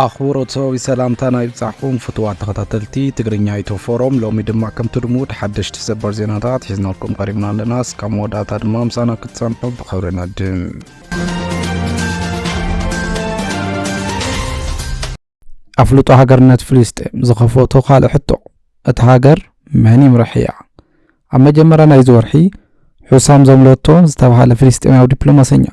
ኣኽብሮታዊ ሰላምታና ይብጻሕኩም ፍቱዋት ተኸታተልቲ ትግርኛ ኢትዮ ፎረም። ሎሚ ድማ ከምቲ ልሙድ ሓደሽቲ ሰበር ዜናታት ሒዝናልኩም ቀሪብና ኣለና። እስካብ መወዳእታ ድማ ምሳና ክትጸንሑ ብኽብሪ ንዕድም። ኣፍልጦ ሃገርነት ፍልስጤም ዝኸፈቶ ካልእ ሕቶ፣ እታ ሃገር መን ይምርሕያ? ኣብ መጀመርያ ናይዚ ወርሒ፣ ሑሳም ዘምለቶ ዝተባህለ ፍልስጤማዊ ዲፕሎማሰኛ፣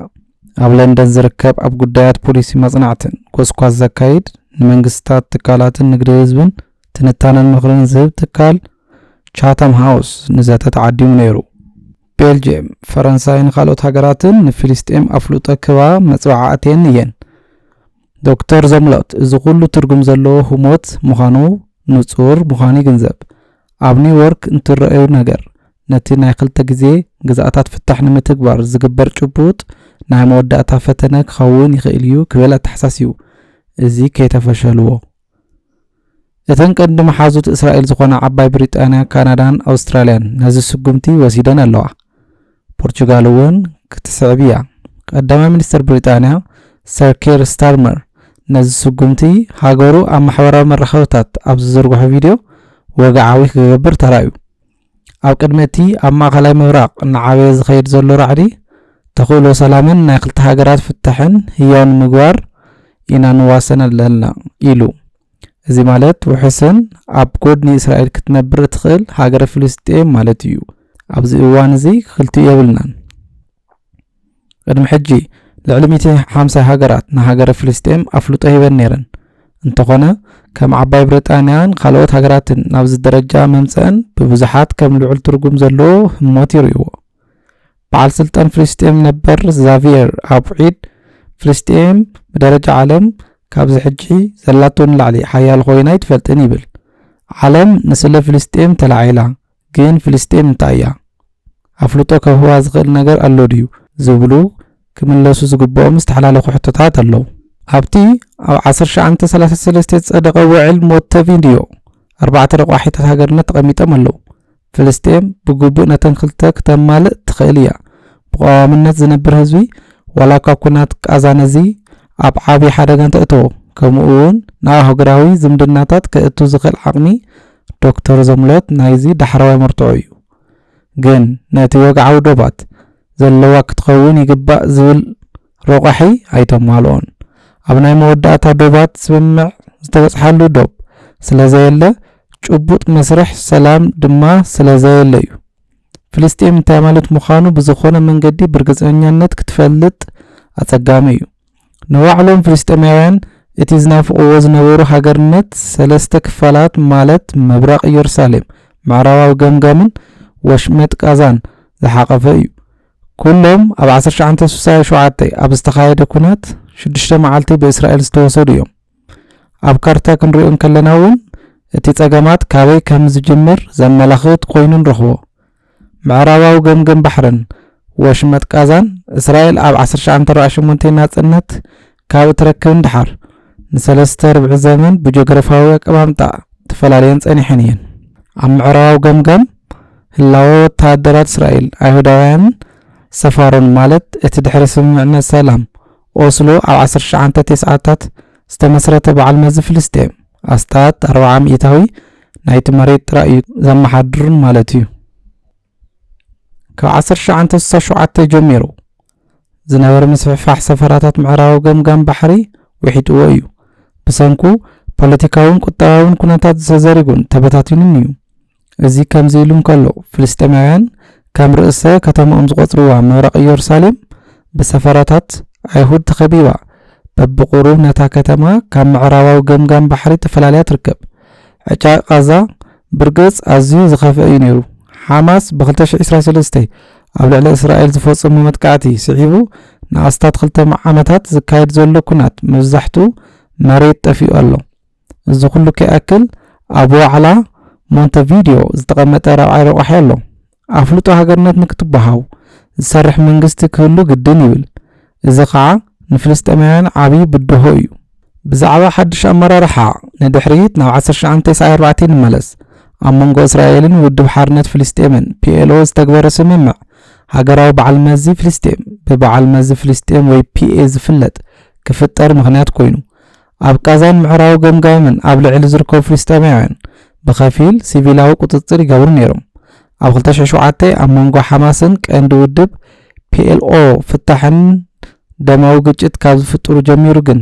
ኣብ ለንደን ዝርከብ ኣብ ጉዳያት ፖሊሲ መጽናዕትን ጎስጓስ ዘካይድ፣ ንመንግስታት፣ ትካላትን ንግዲ ህዝብን ትንታነን ምኽርን ዝህብ ትካል ቻታም ሃውስ ንዘተ ተዓዲሙ ነይሩ። ቤልጅየም፣ ፈረንሳይን ካልኦት ሃገራትን ንፍልስጤም ኣፍልጦ ክባ መጽዋዕቲ ኣእትየን እየን። ዶክተር ዘምሎት፣ እዚ ኩሉ ትርጉም ዘለዎ ህሞት ምዃኑ ንጹር ምዃኑ ይግንዘብ። ኣብ ኒውዮርክ እንትረኣዩ ነገር፣ ነቲ ናይ ክልተ ግዜ ግዝኣታት ፍታሕ ንምትግባር ዝግበር ጭቡጥ ናይ መወዳእታ ፈተነ ክኸውን ይኽእል እዩ ክብል ኣተሓሳሲቡ። እዚ ከይተፈሸልዎ። እተን ቀንዲ መሓዙት እስራኤል ዝኾና ዓባይ ብሪጣንያ፣ ካናዳን ኣውስትራልያን ነዚ ስጉምቲ ወሲደን ኣለዋ። ፖርቹጋል እውን ክትስዕብ እያ። ቀዳማይ ሚኒስትር ብሪጣንያ ሰር ኬር ስታርመር ነዚ ስጉምቲ ሃገሩ ኣብ ማሕበራዊ መራኸብታት ኣብ ዝዘርግሖ ቪድዮ ወግዓዊ ክገብር ተራእዩ። ኣብ ቅድሚ እቲ ኣብ ማእኸላይ ምብራቕ እናዓበየ ዝኸይድ ዘሎ ራዕዲ፣ ተኽእሎ ሰላምን ናይ ክልተ ሃገራት ፍታሕን ህያው ንምግባር ኢና ንዋሰን ኣለና ኢሉ። እዚ ማለት ውሑስን ኣብ ጎድኒ እስራኤል ክትነብር እትኽእል ሃገረ ፍልስጤም ማለት እዩ። ኣብዚ እዋን እዚ ክልቲኡ የብልናን። ቅድሚ ሕጂ ልዕሊ ሚእቲ ሓምሳ ሃገራት ንሃገረ ፍልስጤም ኣፍልጦ ሂበን ነይረን። እንተኾነ ከም ዓባይ ብሪጣንያን ካልኦት ሃገራትን ናብዚ ደረጃ መምጽአን ብብዙሓት ከም ልዑል ትርጉም ዘለዎ ህሞት ይርእይዎ። በዓል ስልጣን ፍልስጤም ነበር ዛቪየር ኣቡ ዒድ፣ ፍልስጤም ብደረጃ ዓለም ካብዚ ሕጂ ዘላቶ ንላዕሊ ሓያል ኮይና ኣይትፈልጥን ይብል። ዓለም ንስለ ፍልስጤም ተላዒላ፣ ግን ፍልስጤም እንታይ እያ? ኣፍልጦ ከህባ ዝኽእል ነገር ኣሎ ድዩ? ዝብሉ ክምለሱ ዝግብኦም ዝተሓላለኹ ሕቶታት ኣለዉ። ኣብቲ ኣብ ዓሰርተ ትሽዓተ ሰላሳ ሰለስተ ዝጸደቐ ውዕል ሞንተቪዲዮ፣ ኣርባዕተ ረቋሒታት ሃገርነት ተቐሚጦም ኣለዉ። ፍልስጤም ብግቡእ ነተን ክልተ ክተማልእ ትኽእል እያ። ብቐዋምነት ዝነብር ህዝቢ፣ ዋላ እኳ ኲናት ቃዛ ነዚ ኣብ ዓቢ ሓደጋ እንተእተዎ፣ ከምኡ እውን ንኣህጉራዊ ዝምድናታት ከእቱ ዝኽእል ዓቕሚ፣ ዶክተር ዘምሎት ናይዚ ዳሕረዋይ መርትዖ እዩ። ግን ነቲ ወግዓዊ ዶባት ዘለዋ ክትኸውን ይግባእ ዝብል ረቋሒ ኣይተማልኦን። ኣብ ናይ መወዳእታ ዶባት ስምምዕ ዝተበጽሓሉ ዶብ ስለ ዘየለ፣ ጭቡጥ መስርሕ ሰላም ድማ ስለ ዘየለ እዩ። ፍልስጤም እንታይ ማለት ምዃኑ ብዝኾነ መንገዲ ብርግጸኛነት ክትፈልጥ ኣጸጋሚ እዩ። ንባዕሎም ፍልስጤማውያን እቲ ዝናፍቕዎ ዝነበሩ ሃገርነት ሰለስተ ክፋላት፣ ማለት ምብራቕ ኢየሩሳሌም፣ ምዕራባዊ ገምጋምን ወሽመጥ ቃዛን ዝሓቐፈ እዩ። ኩሎም ኣብ ዓሰርተ ትሽዓተ ስሳ ሸውዓተ ኣብ ዝተኻየደ ኲናት ሽዱሽተ መዓልቲ ብእስራኤል ዝተወሰዱ እዮም። ኣብ ካርታ ክንሪኦ እንከለና እውን እቲ ጸገማት ካበይ ከም ዝጅምር ዘመላኽት ኮይኑ ንረኽቦ። ምዕራባዊ ገምገም ባሕርን ወሽመጥ ቃዛን እስራኤል ኣብ ዓሰርተ ትሽዓተ ኣርባዓ ሸሞንተ ናጽነት ካብ እትረክብ ንደሓር ንሰለስተ ርብዒ ዘመን ብጂኦግራፋዊ ኣቀማምጣ ተፈላለየን ጸኒሐን እየን። ኣብ ምዕራባዊ ገምገም ህላወ ወተሃደራት እስራኤል፣ ኣይሁዳውያንን ሰፋሮን ማለት እቲ ድሕሪ ስምምዕነት ሰላም ኦስሎ ኣብ ዓሰርተ ትሽዓተ ተስዓታት ዝተመስረተ በዓል መዚ ፍልስጤም ኣስታት ኣርብዓ ሚእታዊ ናይቲ መሬት ጥራይ እዩ ዘመሓድርን ማለት እዩ። ካብ ዓሰርተ ትሽዓተ ስሳ ሸውዓተ ጀሚሩ ዝነበረ ምስፍሕፋሕ ሰፈራታት ምዕራባዊ ገምጋም ባሕሪ ውሒጥዎ እዩ። ብሰንኩ ፖለቲካውን ቁጠባውን ኩነታት ተዘሪጉን ተበታቲኑን እዩ። እዚ ከምዚ ኢሉ እንከሎ፣ ፍልስጤማውያን ከም ርእሰ ከተማኦም ዝቖጽርዋ ምብራቕ ኢየሩሳሌም ብሰፈራታት ኣይሁድ ተኸቢባ፣ በብቑሩብ ነታ ከተማ ካብ ምዕራባዊ ገምጋም ባሕሪ ተፈላልያ ትርከብ። ዕጫ ቃዛ ብርግጽ ኣዝዩ ዝኸፍአ እዩ ነይሩ። ሓማስ ብ ክልተ ሽሕ ዕስራ ሰለስተ ኣብ ልዕሊ እስራኤል ዝፈጸሞ መጥቃዕቲ ስዒቡ ንኣስታት ክልተ ዓመታት ዝካየድ ዘሎ ኲናት መብዛሕትኡ መሬት ጠፊኡ ኣሎ። እዚ ኩሉ ከይኣክል ኣብ ዋዕላ ሞንተቪዲዮ ዝተቐመጠ ራብዓይ ረቋሒ ኣሎ። ኣፍልጦ ሃገርነት ንክትበሃው ዝሰርሕ መንግስቲ ክህሉ ግድን ይብል። እዚ ኸዓ ንፍልስጤማውያን ዓብዪ ብድሆ እዩ። ብዛዕባ ሓድሽ ኣመራርሓ ንድሕሪት ናብ ዓሰርተ ትሽዓተ ተስዓን ኣርባዕተን ንመለስ። ኣብ መንጎ እስራኤልን ውድብ ሓርነት ፍልስጤምን፣ ፒ ኤል ኦ፣ ዝተግበረ ስምምዕ፣ ሃገራዊ በዓል መዚ ፍልስጤም፣ ብበዓል መዚ ፍልስጤም ወይ ፒ ኤ ዝፍለጥ፣ ክፍጠር ምኽንያት ኮይኑ። ኣብ ቃዛን ምዕራብ ገምጋምን ኣብ ልዕሊ ዝርከቡ ፍልስጤማውያን ብኸፊል ሲቪላዊ ቁጽጽር ይገብሩ ነይሮም። ኣብ ክልተ ሽሕን ሸውዓተን ኣብ መንጎ ሓማስን ቀንዲ ውድብ ፒኤልኦ ፍታሕን ደማዊ ግጭት ካብ ዝፍጥሩ ጀሚሩ ግን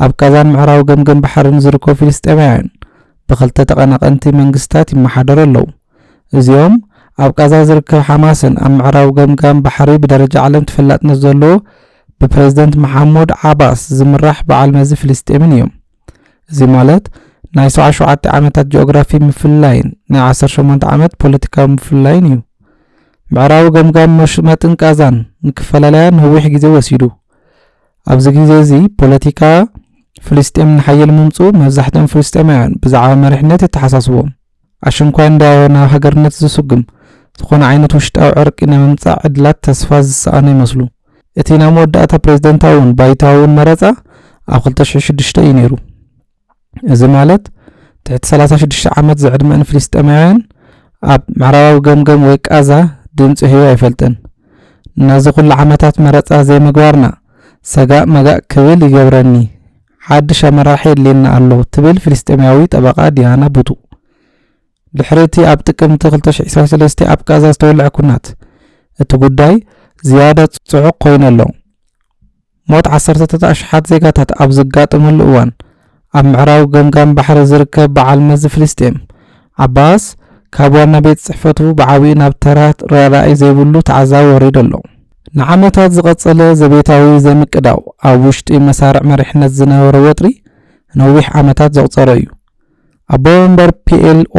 ኣብ ቃዛን ምዕራብ ገምገም ባሕርን ዝርከቡ ፍልስጤማውያን ብኽልተ ተቐናቐንቲ መንግስታት ይመሓደሩ ኣለዉ። እዚኦም ኣብ ቃዛ ዝርከብ ሓማስን ኣብ ምዕራብ ገምጋም ባሕሪ ብደረጃ ዓለም ተፈላጥነት ዘለዎ ብፕሬዝደንት መሓሙድ ዓባስ ዝምራሕ በዓል መዚ ፍልስጤምን እዮም። እዚ ማለት ናይ ሰብዓ ሸውዓተ ዓመታት ጂኦግራፊ ምፍልላይን ናይ ዓሰርተ ሸሞንተ ዓመት ፖለቲካዊ ምፍልላይን እዩ። ምዕራብ ገምጋም መሽመጥን ቃዛን ንክፈላለያ ነዊሕ ግዜ ወሲዱ። ኣብዚ ግዜ እዚ ፖለቲካ ፍልስጤም ንሓየል ምምፅኡ መብዛሕትኦም ፍልስጤማውያን ብዛዕባ መሪሕነት የተሓሳስቦም። ኣሽንኳይ እንዳዮ ናብ ሃገርነት ዝስጉም ዝኾነ ዓይነት ውሽጣዊ ዕርቂ ናይ ምምፃእ ዕድላት ተስፋ ዝሰኣኑ ይመስሉ። እቲ ናይ መወዳእታ ፕሬዝደንታውን ባይታውን መረፃ ኣብ ክልተ ሽሕን ሽዱሽተን እዩ ነይሩ። እዚ ማለት ትሕቲ ሰላሳ ሽዱሽተ ዓመት ዝዕድመን ፍልስጤማውያን ኣብ ምዕራባዊ ገምገም ወይ ቃዛ ድምፂ ሂቡ ኣይፈልጥን። ነዚ ኩሉ ዓመታት መረፃ ዘይምግባርና ሰጋእ መጋእ ክብል ይገብረኒ። ሓድሽ ኣመራርሓ የድልየና ኣሎ ትብል ፍልስጤማዊ ጠበቓ ዲያና ቡቱ። ድሕሪ እቲ ኣብ ጥቅምቲ ክልተ ሽሕን ዕስራን ሰለስተን ኣብ ቃዛ ዝተወልዐ ኩናት እቲ ጉዳይ ዝያዳ ጽዑቕ ኮይኑ ኣሎ። ሞት ዓሰርተታት ኣሽሓት ዜጋታት ኣብ ዘጋጠመሉ እዋን ኣብ ምዕራብ ገምጋም ባሕሪ ዝርከብ በዓል መዚ ፍልስጤም ዓባስ ካብ ዋና ቤት ጽሕፈቱ ብዓቢኡ ናብ ተራ ረዳኢ ዘይብሉ ተዓዛቢ ወሪዱ ኣሎ። ንዓመታት ዝቐጸለ ዘቤታዊ ዘይምቅዳው ኣብ ውሽጢ መሳርዕ መሪሕነት ዝነበረ ወጥሪ ነዊሕ ዓመታት ዘቑጸረ እዩ። ኣቦ መንበር ፒኤልኦ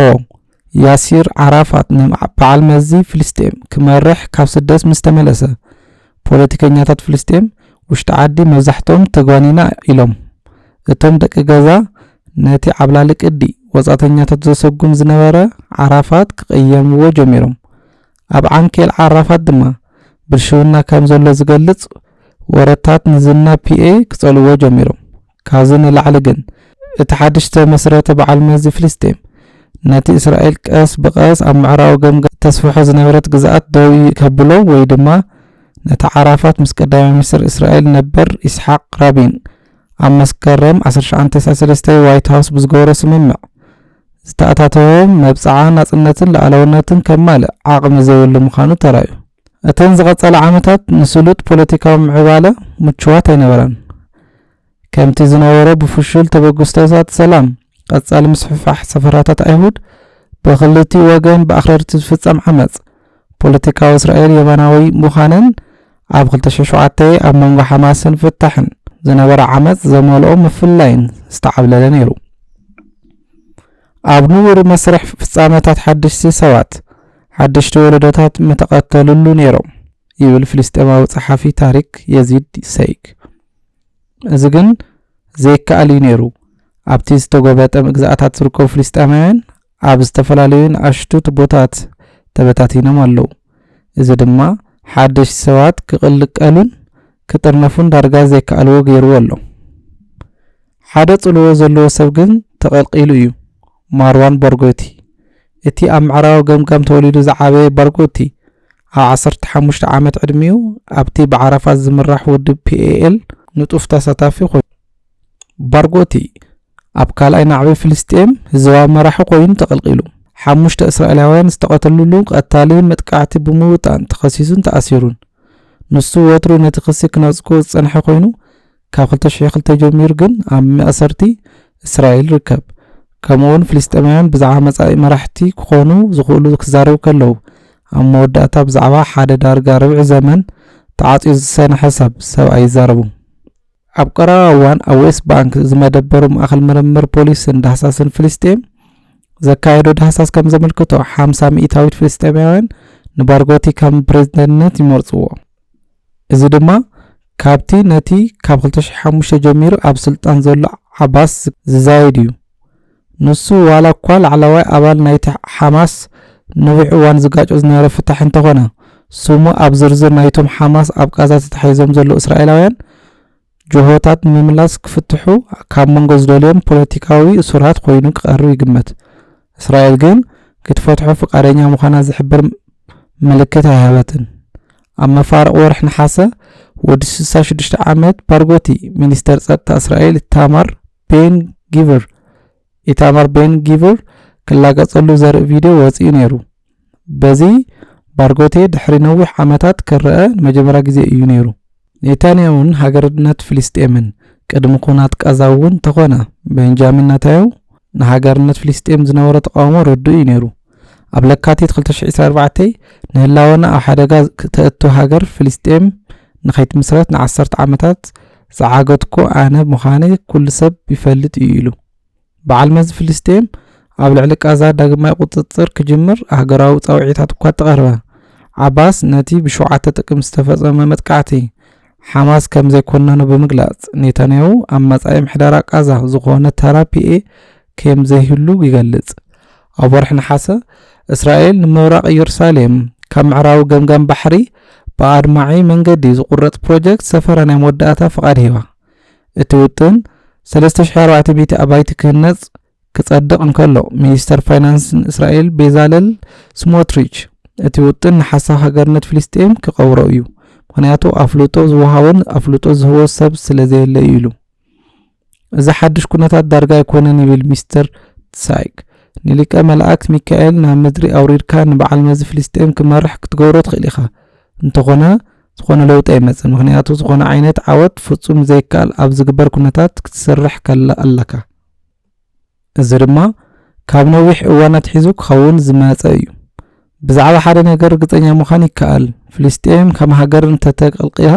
ያሲር ዓራፋት ንበዓል መዚ ፍልስጤም ክመርሕ ካብ ስደት ምስ ተመለሰ፣ ፖለቲከኛታት ፍልስጤም ውሽጢ ዓዲ መብዛሕትኦም ተጓኒና ኢሎም። እቶም ደቂ ገዛ ነቲ ዓብላሊ ቅዲ ወጻእተኛታት ዘሰጉም ዝነበረ ዓራፋት ክቕየምዎ ጀሚሮም። ኣብ ዓንኬል ዓራፋት ድማ ብልሽውና ከም ዘሎ ዝገልጽ ወረታት ንዝና ፒኤ ክጸልዎ ጀሚሮም። ካብዚ ንላዕሊ ግን እቲ ሓድሽ ዝተመስረተ በዓል መዚ ፍልስጤም ነቲ እስራኤል ቀስ ብቐስ ኣብ ምዕራብ ገምገም ተስፍሖ ዝነበረት ግዝኣት ደው ከብሎ ወይ ድማ ነቲ ዓራፋት ምስ ቀዳማይ ሚኒስትር እስራኤል ነበር ኢስሓቅ ራቢን ኣብ መስከረም ዓሰርተ ትሽዓተ ሰለስተ ዋይት ሃውስ ብዝገበሮ ስምምዕ ዝተኣታተወ መብጽዓ ናጽነትን ሉዓላውነትን ከማልእ ዓቕሚ ዘይብሉ ምዃኑ ተራእዩ። እተን ዝቐጸላ ዓመታት ንስሉጥ ፖለቲካዊ ምዕባለ ምቹዋት ኣይነበራን። ከምቲ ዝነበሮ ብፍሹል ተበግሶታት ሰላም፣ ቀጻሊ ምስፍሕፋሕ ሰፈራታት ኣይሁድ፣ ብኽልቲኡ ወገን ብኣኽረርቲ ዝፍጸም ዓመጽ፣ ፖለቲካዊ እስራኤል የማናዊ ምዃነን ኣብ ክልተ ሽሕን ሸውዓተን ኣብ መንጎ ሓማስን ፍታሕን ዝነበረ ዓመጽ ዘመልኦ ምፍልላይን ዝተዓብለለ ነይሩ። ኣብ ንቡር መስርሕ ፍጻመታት ሓደሽቲ ሰባት፣ ሓደሽቲ ወለዶታት ምተቐተሉሉ ነይሮም ይብል ፍልስጤማዊ ጸሓፊ ታሪክ የዚድ ሰይግ። እዚ ግን ዘይከኣል እዩ ነይሩ። ኣብቲ ዝተጎበጠ ግዝኣታት ዝርከቡ ፍልስጤማውያን ኣብ ዝተፈላለዩ ንኣሽቱ ቱቦታት ተበታቲኖም ኣለዉ። እዚ ድማ ሓደሽቲ ሰባት ክቕልቀሉን ክጥርነፉን ዳርጋ ዘይከኣልዎ ገይርዎ ኣሎ። ሓደ ጽልዎ ዘለዎ ሰብ ግን ተቐልቂሉ እዩ። ማርዋን ባርጎቲ። እቲ ኣብ ምዕራባዊ ገምጋም ተወሊዱ ዝዓበየ ባርጎቲ፣ ኣብ ዓሰርተ ሓሙሽተ ዓመት ዕድሚኡ ኣብቲ ብዓራፋት ዝምራሕ ውድብ ፒኤኤል ንጡፍ ተሳታፊ ኮይኑ። ባርጎቲ ኣብ ካልኣይ ናዕቢ ፍልስጤም ህዝባዊ መራሒ ኮይኑ ተቐልቂሉ። ሓሙሽተ እስራኤላውያን ዝተቐተሉሉ ቀታሊ መጥቃዕቲ ብምውጣን ተኸሲሱን ተኣሲሩን። ንሱ ወትሩ ነቲ ክሲ ክነጽጎ ዝጸንሐ ኮይኑ፣ ካብ ክልተ ሽሕን ክልተን ጀሚሩ ግን ኣብ ማእሰርቲ እስራኤል ይርከብ። ከምኡውን ፍልስጤማውያን ብዛዕባ መጻኢ መራሕቲ ክኾኑ ዝኽእሉ ክዛረቡ ከለዉ፣ ኣብ መወዳእታ ብዛዕባ ሓደ ዳርጋ ርብዒ ዘመን ተዓጽዩ ዝሰንሐ ሰብ ሰብኣይ ይዛረቡ። ኣብ ቀረባ እዋን ኣብ ዌስት ባንክ ዝመደበሩ ማእከል ምርምር ፖሊስን ዳህሳስን ፍልስጤም ዘካየዶ ዳህሳስ ከም ዘመልክቶ፣ ሓምሳ ሚእታዊት ፍልስጤማውያን ንባርጎቲ ከም ፕሬዝደንትነት ይመርጽዎ። እዚ ድማ ካብቲ ነቲ ካብ ክልተ ሽሕን ሓሙሽተን ጀሚሩ ኣብ ስልጣን ዘሎ ዓባስ ዝዛየድ እዩ። ንሱ ዋላ እኳ ላዕለዋይ ኣባል ናይቲ ሓማስ ነዊሕ እዋን ዝጋጮ ዝነበረ ፍታሕ እንተኾነ፣ ስሙ ኣብ ዝርዝር ናይቶም ሓማስ ኣብ ቃዛ ተታሒዞም ዘለዉ እስራኤላውያን ጅሆታት ንምምላስ ክፍትሑ ካብ መንጎ ዝደልዮም ፖለቲካዊ እሱራት ኮይኑ ክቐርብ ይግመት። እስራኤል ግን ክትፈትሖ ፍቓደኛ ምዃና ዝሕብር ምልክት ኣይሃበትን። ኣብ መፋርቕ ወርሒ ነሓሰ፣ ወዲ ስሳ ሽዱሽተ ዓመት ባርጎቲ፣ ሚኒስተር ጸጥታ እስራኤል ኢታማር ቤን ጊቨር፣ ኢታማር ቤን ጊቨር ክላገጸሉ ዘርኢ ቪድዮ ወጺኡ ነይሩ። በዚ ባርጎቴ ድሕሪ ነዊሕ ዓመታት ክረአ ንመጀመርያ ግዜ እዩ ነይሩ። ኔታንያሁን ሃገርነት ፍልስጤምን ቅድሚ ኹናት ቃዛ እውን እንተኾነ፣ ቤንጃሚን ኔታንያሁ ንሃገርነት ፍልስጤም ዝነበሮ ተቃውሞ ርዱእ እዩ ነይሩ። ኣብ ለካቲት ክልተ ሽሕ ዕስራን ኣርባዕተን፣ ንህላወና ኣብ ሓደጋ ተእቱ ሃገር ፍልስጤም ንኸይትምስረት ንዓሰርተ ዓመታት ዝዓገትኩ ኣነ ምዃነይ ኩሉ ሰብ ይፈልጥ እዩ ኢሉ። በዓል መዚ ፍልስጤም ኣብ ልዕሊ ቃዛ ዳግማይ ቁጽጽር ክጅምር ኣህጉራዊ ጻውዒታት እኳ ተቐርበ፣ ዓባስ ነቲ ብሸውዓተ ጥቅምቲ ዝተፈጸመ መጥቃዕቲ ሓማስ ከም ዘይኮነኖ ብምግላጽ፣ ኔታንያሁ ኣብ መጻኢ ምሕደራ ቃዛ ዝኾነ ተራ ፒኤ ከም ዘይህሉ ይገልጽ። ኣብ ወርሒ ነሓሰ፣ እስራኤል ንምብራቕ ኢየሩሳሌም ካብ ምዕራቡ ገምጋም ባሕሪ ብኣድማዒ መንገዲ ዝቑረጽ ፕሮጀክት ሰፈራ ናይ መወዳእታ ፍቓድ ሂባ። እቲ ውጥን ሰለስተ ሽሕ ኣርባዕተ ሚእቲ ኣባይቲ ክህነጽ ክጸድቕ እንከሎ፣ ሚኒስተር ፋይናንስን እስራኤል ቤዛለል ስሞትሪች፣ እቲ ውጥን ንሓሳብ ሃገርነት ፍልስጤም ክቐብሮ እዩ፣ ምኽንያቱ ኣፍልጦ ዝወሃቦን ኣፍልጦ ዝህቦ ሰብ ስለ ዘየለ እዩ ኢሉ። እዚ ሓድሽ ኩነታት ዳርጋ ኣይኮነን ይብል ሚስተር ሳይክ። ንሊቀ መላእክት ሚካኤል ናብ ምድሪ ኣውሪድካ ንበዓል መዚ ፍልስጤም ክመርሕ ክትገብሮ ትኽእል ኢኻ። እንተኾነ ዝኾነ ለውጢ ኣይመጽእን፣ ምኽንያቱ ዝኾነ ዓይነት ዓወት ፍጹም ዘይከኣል ኣብ ዝግበር ኩነታት ክትሰርሕ ከላ ኣለካ። እዚ ድማ ካብ ነዊሕ እዋን ኣትሒዙ ክኸውን ዝመጸ እዩ። ብዛዕባ ሓደ ነገር ርግጸኛ ምዃን ይከኣል፣ ፍልስጤም ከም ሃገር እንተተቀልቂላ፣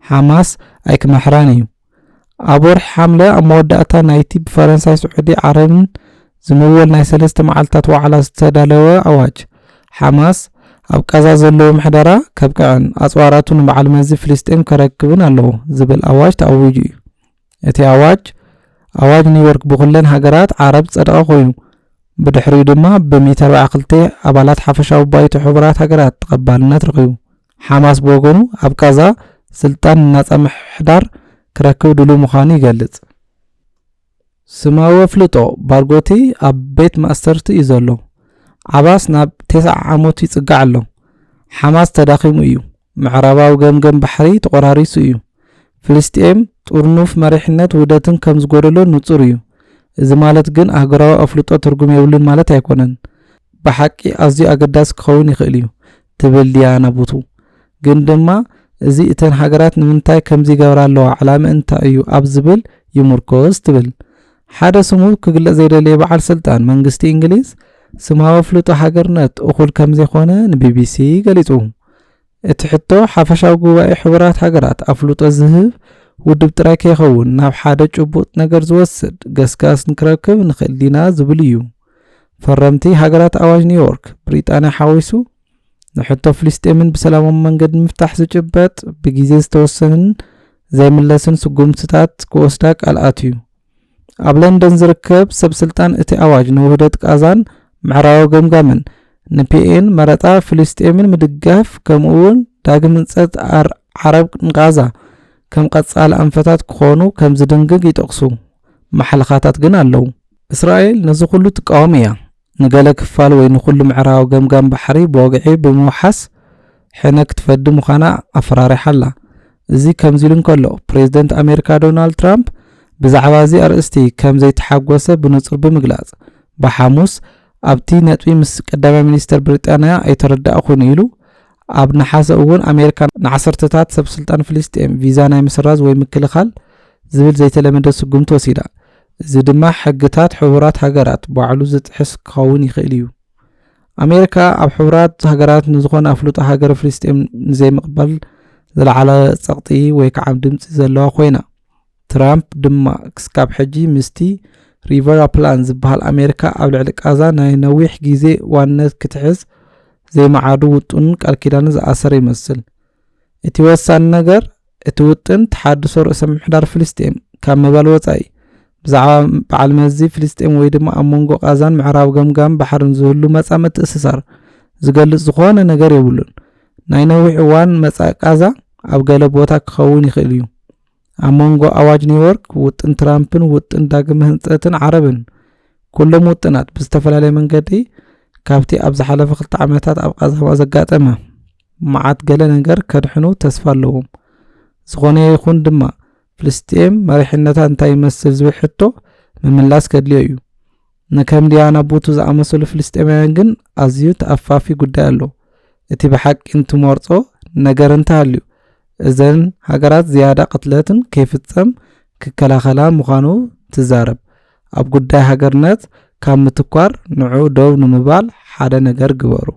ሓማስ ኣይክመሕራን እዩ። ኣብ ወርሒ ሓምለ ኣብ መወዳእታ ናይቲ ብፈረንሳይ፣ ስዑዲ ዓረብን ዝምወል ናይ ሰለስተ መዓልታት ዋዕላ ዝተዳለወ ኣዋጅ፣ ሓማስ ኣብ ቃዛ ዘለዎ ምሕደራ ከብቅዕን ኣጽዋራቱ ንበዓል መዚ ፍልስጤም ከረክብን ኣለዎ ዝብል ኣዋጅ ተኣዊጁ እዩ። እቲ ኣዋጅ፣ ኣዋጅ ኒውዮርክ ብኹለን ሃገራት ዓረብ ጸደቐ ኮይኑ፣ ብድሕሪኡ ድማ ብሚእቲ ኣርባዓ ክልተ ኣባላት ሓፈሻዊ ባይቶ ሕቡራት ሃገራት ተቐባልነት ረኺቡ። ሓማስ ብወገኑ ኣብ ቃዛ ስልጣን ናጻ ምሕዳር ክረክብ ድሉው ምዃኑ ይገልጽ። ስማዊ ኣፍልጦ ባርጎቲ ኣብ ቤት ማእሰርቲ እዩ ዘሎ። ዓባስ ናብ ተስዓ ዓመቱ ይጽጋዕ ኣሎ። ሓማስ ተዳኺሙ እዩ። ምዕራባዊ ገምገም ባሕሪ ተቖራሪሱ እዩ። ፍልስጤም ጥርኑፍ መሪሕነት ውህደትን ከም ዝጎደሎ ንጹር እዩ። እዚ ማለት ግን ኣህጉራዊ ኣፍልጦ ትርጉም የብሉን ማለት ኣይኮነን። ብሓቂ ኣዝዩ ኣገዳሲ ክኸውን ይኽእል እዩ፣ ትብል ዲያና ቡቱ። ግን ድማ እዚ እተን ሃገራት ንምንታይ ከምዚ ይገብራ ኣለዋ፣ ዕላማ እንታይ እዩ ኣብ ዝብል ይምርኮስ ትብል። ሓደ ስሙ ክግለጽ ዘይደለየ በዓል ስልጣን መንግስቲ እንግሊዝ፣ ስማዊ ኣፍልጦ ሃገርነት እኹል ከም ዘይኮነ ንቢቢሲ ገሊጹ። እቲ ሕቶ፣ ሓፈሻዊ ጉባኤ ሕቡራት ሃገራት ኣፍልጦ ዝህብ ውድብ ጥራይ ከይኸውን፣ ናብ ሓደ ጭቡጥ ነገር ዝወስድ ገስጋስ ንክረክብ ንኽእል ዲና ዝብል እዩ። ፈረምቲ ሃገራት ኣዋጅ ኒውዮርክ፣ ብሪጣንያ ሓዊሱ፣ ንሕቶ ፍልስጤምን ብሰላማዊ መንገዲ ንምፍታሕ ዝጭበጥ፣ ብግዜ ዝተወሰንን ዘይምለስን ስጉምትታት ክወስዳ ቃል ኣትዩ። ኣብ ለንደን ዝርከብ ሰብ ስልጣን እቲ ኣዋጅ ንውህደት ቃዛን ምዕራባዊ ገምጋምን ንፒኤን መረጻ ፍልስጤምን ምድጋፍ፣ ከምኡ እውን ዳግም ህንጸት ኣር-፣ ዓረብ ንቃዛ ከም ቀጻሊ ኣንፈታት ክኾኑ ከም ዝድንግግ ይጠቕሱ። ማሕለኻታት ግን ኣለዉ። እስራኤል ነዚ ኩሉ ትቃወም እያ። ንገለ ክፋል ወይ ንኹሉ ምዕራባዊ ገምጋም ባሕሪ ብወግዒ ብምውሓስ ሕነ ክትፈዲ ምዃና ኣፈራሪሓ ኣላ። እዚ ከምዚ ኢሉ እንከሎ፣ ፕሬዝደንት ኣሜሪካ ዶናልድ ትራምፕ ብዛዕባ እዚ ኣርእስቲ ከም ዘይተሓጎሰ ብንጹር ብምግላጽ፣ ብሓሙስ ኣብቲ ነጥቢ ምስ ቀዳማይ ሚኒስተር ብሪጣንያ ኣይተረዳእኹን ኢሉ። ኣብ ነሓሰ እውን ኣሜሪካ ንዓሰርተታት ሰብ ስልጣን ፍልስጤም ቪዛ ናይ ምስራዝ ወይ ምክልኻል ዝብል ዘይተለመደ ስጉምቲ ወሲዳ። እዚ ድማ ሕግታት ሕቡራት ሃገራት ባዕሉ ዝጥሕስ ክኸውን ይኽእል እዩ። ኣሜሪካ ኣብ ሕቡራት ሃገራት ንዝኾነ ኣፍልጦ ሃገረ ፍልስጤም ንዘይምቕባል ዝለዓለ ጸቕጢ ወይ ከዓ ድምጺ ዘለዋ ኮይና፣ ትራምፕ ድማ ክስካብ ሕጂ ምስቲ ሪቨራ ፕላን ዝበሃል ኣሜሪካ ኣብ ልዕሊ ቃዛ ናይ ነዊሕ ግዜ ዋንነት ክትሕዝ ዘይመዓዱ ውጥኑን ቃል ኪዳንን ዝኣሰረ ይመስል። እቲ ወሳኒ ነገር፣ እቲ ውጥን ተሓድሶ ርእሰ ምምሕዳር ፍልስጤም ካብ ምባል ወጻኢ፣ ብዛዕባ በዓል መዚ ፍልስጤም ወይ ድማ ኣብ መንጎ ቃዛን ምዕራብ ገምጋም ባሕርን ዝህሉ መጻ ምትእስሳር ዝገልጽ ዝኾነ ነገር የብሉን። ናይ ነዊሕ እዋን መጻ ቃዛ ኣብ ገለ ቦታ ክኸውን ይኽእል እዩ። ኣብ መንጎ ኣዋጅ ኒውዮርክ፣ ውጥን ትራምፕን ውጥን ዳግመ ህንጸትን ዓረብን፣ ኩሎም ውጥናት ብዝተፈላለየ መንገዲ ካብቲ ኣብ ዝሓለፈ ክልተ ዓመታት ኣብ ቃዛ ዘጋጠመ መዓት ገለ ነገር ከድሕኑ ተስፋ ኣለዎም። ዝኾነ ይኹን ድማ፣ ፍልስጤም መሪሕነታ እንታይ ይመስል ዝብል ሕቶ ምምላስ ከድልዮ እዩ። ንከም ዲያና ቡቱ ዝኣመሰሉ ፍልስጤማውያን ግን ኣዝዩ ተኣፋፊ ጉዳይ ኣሎ። እቲ ብሓቂ እንትመርጾ ነገር እንተሃልዩ፣ እዘን ሃገራት ዝያዳ ቅትለትን ከይፍጸም ክከላኸላ ምዃኑ ትዛረብ። ኣብ ጉዳይ ሃገርነት ካብ ምትኳር ንዑ ደው ንምባል ሓደ ነገር ግበሩ።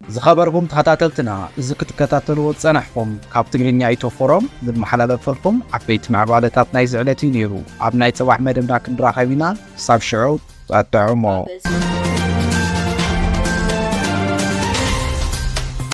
ዝኸበርኩም ተኸታተልትና፣ እዚ ክትከታተልዎ ዝጸናሕኩም ካብ ትግርኛ ኢትዮ ፎረም ዝመሓላለፈልኩም ዓበይቲ ምዕባለታት ናይዚ ዕለት እዩ ነይሩ። ኣብ ናይ ጽባሕ መደብና ክንራኸብ ኢና። ክሳብ ሽዑ ጸጥዕሞ።